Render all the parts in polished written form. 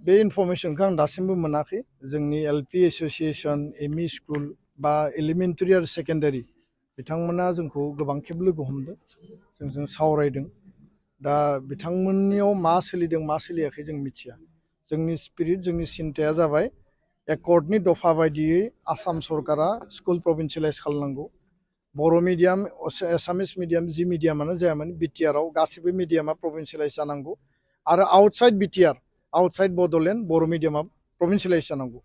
बे इनफरमेशनखौ आं दासिमबो मोनाखै जोंनि एलपि एसोसिएशन एमइ स्कुल बा एलिमेन्टारि आरो सेकेन्डारि बिथांमोना जोंखौ गोबां खेब लोगो हमदों जोंजों सावरायदों दा बिथांमोननियाव मा सोलिदों मा सोलियाखै जों मिथिया जोंनि स्पिरिट जोंनि सिन्ताया जाबाय एकर्डनि दफा बायदियै आसाम सरकारा स्कुल प्रभिन्सियेलाइज खालामनांगौ बर' मिडियाम एसामिस मिडियाम जि मिडियामानो जायामोन बिटिआरआव गासिबो मिडियामा प्रभिन्सियेलाइज जानांगौ आरो आउटसाइड बिटिआर आउटसाइड बड'लेण्ड बर' मिडियामा प्रभिन्सियेलाइज जानांगौ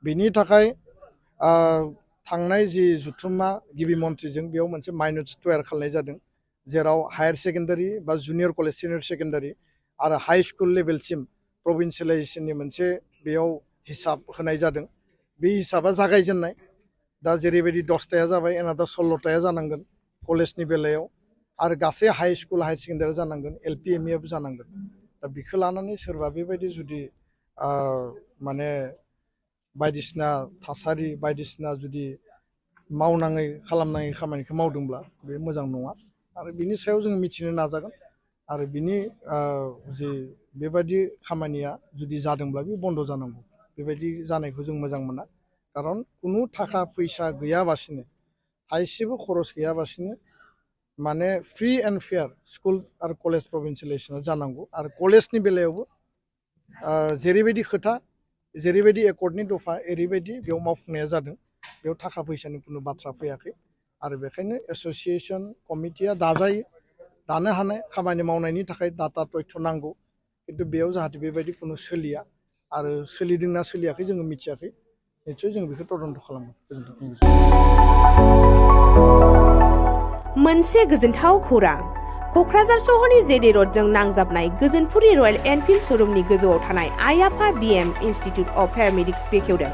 बेनि थाखाय थांनाय जि जुथुमा गिबि मन्थ्रिजों बेयाव मोनसे माइन'रिटि तयार खालामनाय जादों जेराव हायार सेकेन्डारि बा जुनियर कलेज सिनियर सेकेन्डारि आरो हाई स्कुल लेभेलसिम प्रभिन्सियेलाइजेसननि मोनसे बेयाव हिसाब होनाय जादों बे हिसाबा जागायजेननाय दा जेरैबायदि 10टाया जाबाय एनादा 16टाया जानांगोन कलेजनि बेलायाव आरो गासै हाई स्कुल हायार सेकेन्डारि जानांगोन एलपि एमइआबो जानांगोन दा बेखौ लानानै सोरबा बेबायदि जुदि माने बायदिसिना थासारि बायदिसिना जुदि मावनाङै खालामनाङै खामानिखौ मावदोंब्ला बे मोजां नङा आरो बिनि सायाव जों मिथिनो नाजागोन आरो बिनि जि बेबायदि खामानिया जुदि जादोंब्ला बे बन्द जानांगौ बेबायदि जानायखौ जों मोजां मोना खारन कुनु थाखा फैसा गैयाबासिनो थाइसेबो खरस गैयाबासिनो माने फ्रि एन्ड फेयार स्कुल आरो कलेज प्रभिन्सियेलाइजेसना जानांगौ आरो कलेजनि बेलायावबो जेरैबायदि खोथा जेरैबायदि एकर्डनि दफा ओरैबायदि बेयाव मावफुंनाया जादों बेयाव थाखा फैसानि कुनु बाथ्रा फैयाखै आरो बेखायनो एसोसिएशन कमिटिया दाजायो दानो हानाय खामानि मावनायनि थाखाय डाटा तथ्य नांगौ खिन्थु बेयाव जाहाथे बेबायदि कुनु सोलिया आरो सोलिदोंना सोलियाखै जोङो मिथियाखै निश्चय जों बेखौ तदन्त खालामगोन मोनसे गोजोनथाव खौरां क'क्राझार सहरनि जेडे र'डजों नांजाबनाय गोजोनपुरि रयेल एनफिल्ड श'रुमनि गोजौआव थानाय आइ आफा बिएम इनस्टिट्युट अफ पेरामेडिक्स बेखेवदों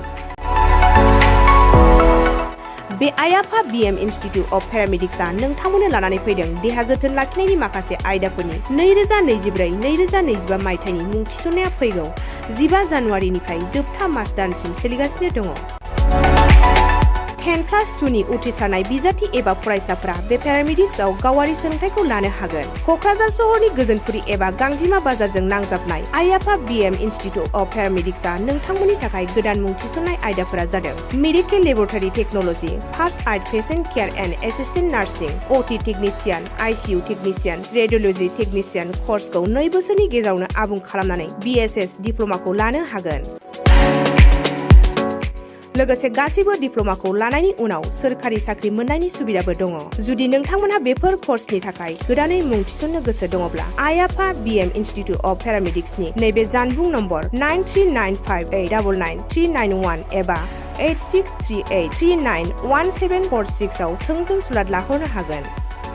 बे आइ आफा बिएम इनस्टिट्युट अफ पेरामेडिक्सआ नोंथांमोननो लानानै फैदों देहा जोथोन लाखिनायनि माखासे आयदाफोरनि 2024-2025 मायथाइनि मुं थिसननाया फैगौ 15 जानुवारिनिफ्राय जोबथा मार्च दानसिम सोलिगासिनो दङ 10+2 नि उथ्रिसारनाय बिजाथि एबा फरायसाफोरा बे पेरामेडिक्सआव गावारि सोलोंथाइखौ लानो हागोन क'क्राझार सहरनि गोजोनपुरि एबा गांजिमा बाजारजों नांजाबनाय आइ आफा बिएम इनस्टिट्युट अफ पेरामेडिक्सआ नोंथांमोननि थाखाय गोदान मुं थिसननाय आयदाफोरा जादों medical laboratory technology first aid patient care and assistant nursing OT technician ICU technician radiology technician कर्सखौ 2 बोसोरनि गेजेरावनो आबुं खालामनानै बिएसएस डिप्ल'माखौ लानो हागोन लोगोसे गासैबो डिप्ल'माखौ लानायनि उनाव सोरखारि साख्रि मोननायनि सुबिदाबो दङ जुदि नोंथांमोनहा बेफोर कर्सनि थाखाय गोदानै मुं थिसननो गोसो दङब्ला आइ आफा बिएम इनस्टिट्युट अफ पेरामेडिक्सनि नैबे जानबुं नम्बर 9395899391 एबा 8638391746 आव थोंजों सुलाद लाहरनो हागोन